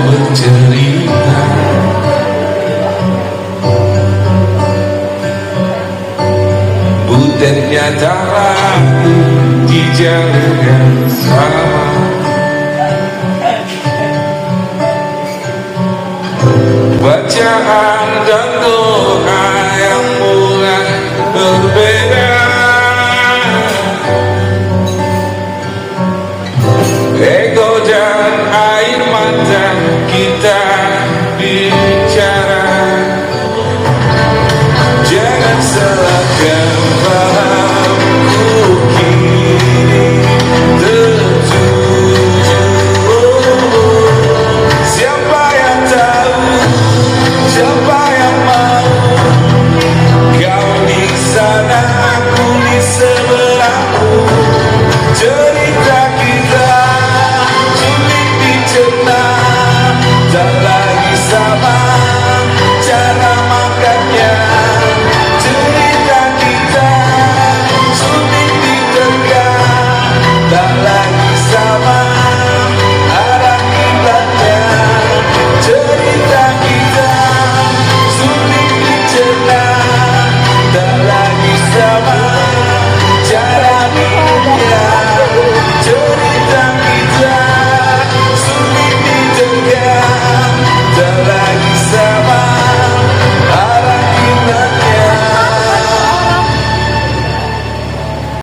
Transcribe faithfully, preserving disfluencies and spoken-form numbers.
Bercerita, butennya tak ragu di jalan yang sama. Bacaan dan doa yang mulai berbeda. Ego dan air mata kita